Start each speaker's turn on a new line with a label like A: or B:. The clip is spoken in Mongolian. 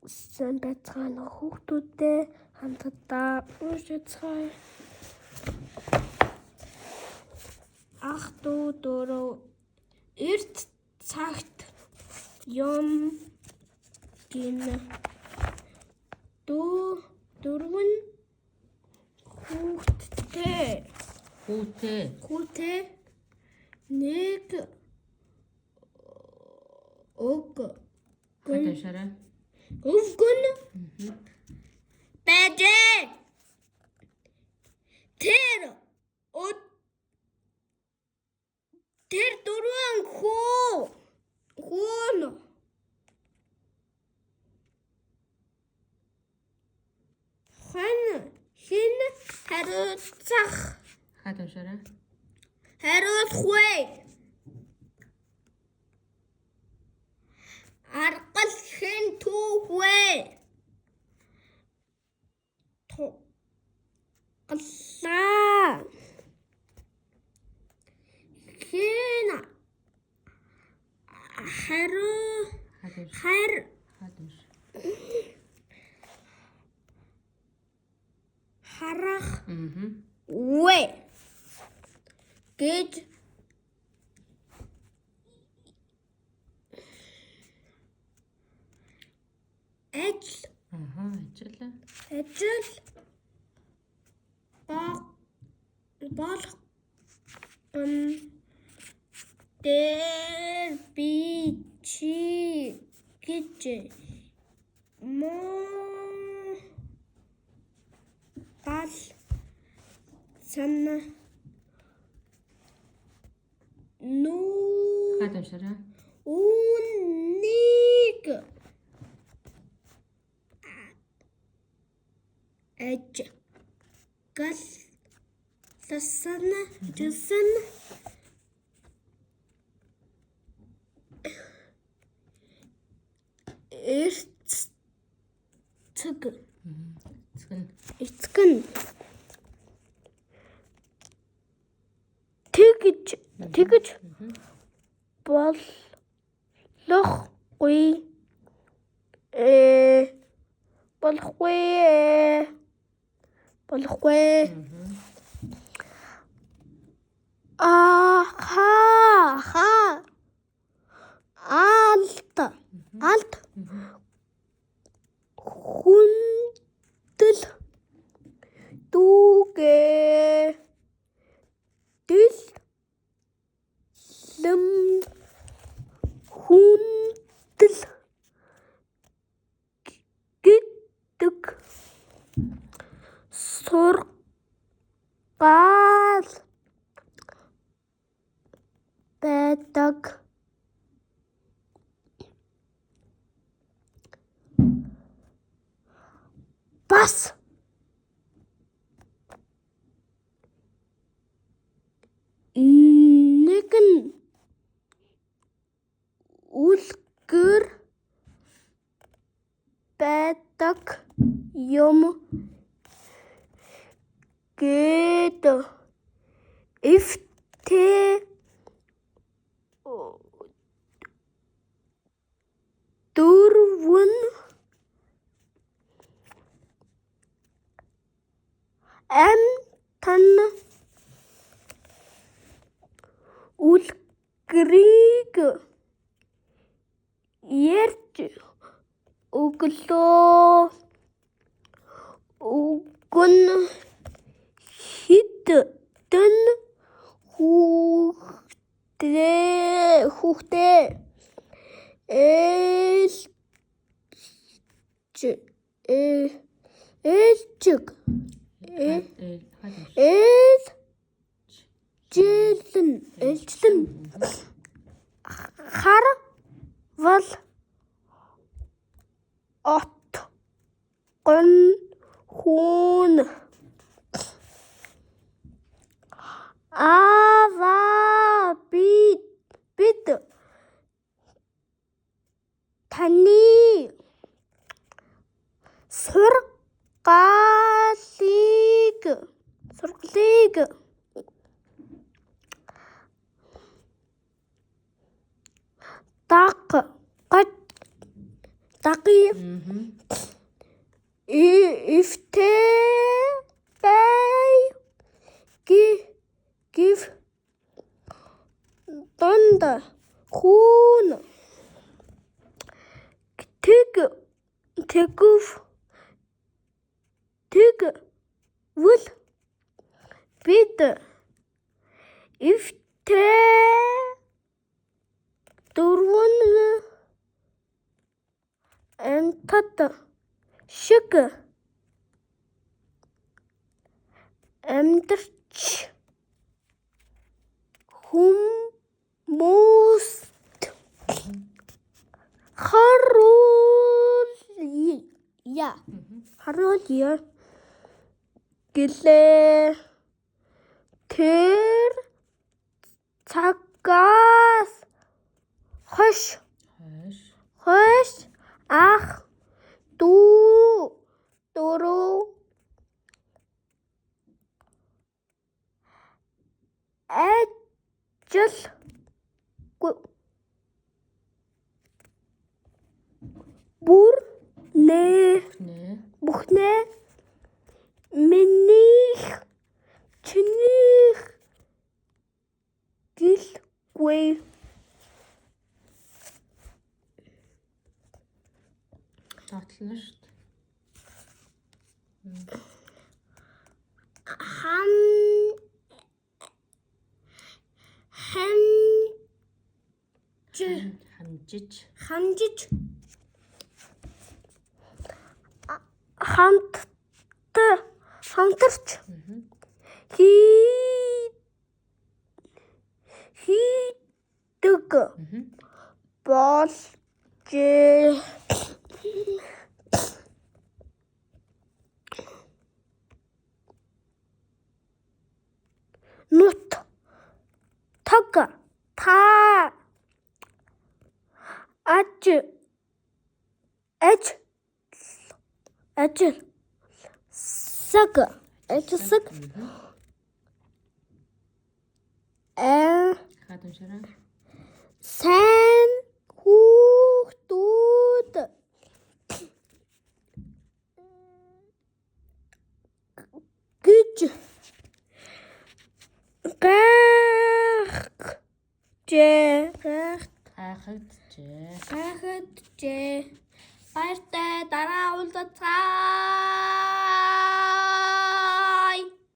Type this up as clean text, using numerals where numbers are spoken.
A: Сайн байцгаана уу, хүүхдүүдээ хамтдаа уншицгаая. Ах дүү дөрөв эрт цагт юм гинэ. Дүү дөрвөн хүүхэдтэй
B: Хүүтэй.
A: хүүтэй нэг өг
B: Хад уншаарай.
A: өвгөн байжээ. Тэр тэр дөрвөн хүү нь хэн хариуцах
B: Хад уншаарай.
A: хариуцах вэ? Аргал хэн түүх вэ? Туглаа. Хэн хариу
B: Хад унш.
A: хайр
B: Хад унш.
A: харах вэ гэж ажил
B: Аха, ажил.
A: ажил болгон дээр би чи гэж муу сан нүү
B: Хад уншаарай.
A: үүнийг ажилласан эрт цаг
B: Эцэг нь.
A: эцэг нь тэгж болохгүй болохгүй болохгүй ха алт хүндэл дүүгээ дэлэм хүндэл гэдэг сургаал байдаг. Бас нэгэн үлгэр байдаг юм гээд эвтэй дөрвөн амьтан үлгэрийг ярьж өглөө. Өвгөн хэдэн хүүхдээ ээлжиг
B: Хад унш.
A: ээлжлэн харвал отгон хүн ааваа бид таны сургаалыг дагъя. Эвтэй бай гэв дунд хүн тэгв тэгвэл бид эвтэй дөрвөн амьтад шиг амьдарч хүмүүст харуулъя гэлээ. Тэр цагаас хойш ах дүү дөрөв ажил бүхнээ минийх чинийх гэлгүй.
B: Доотлно шүү дээ.
A: Хамжиж хамтарч хийдэг болжээ. Нут таг та ажилласаг сайн хүүхдүүд гэж гайхагджээ. Баяртай дараа уулзацгаая.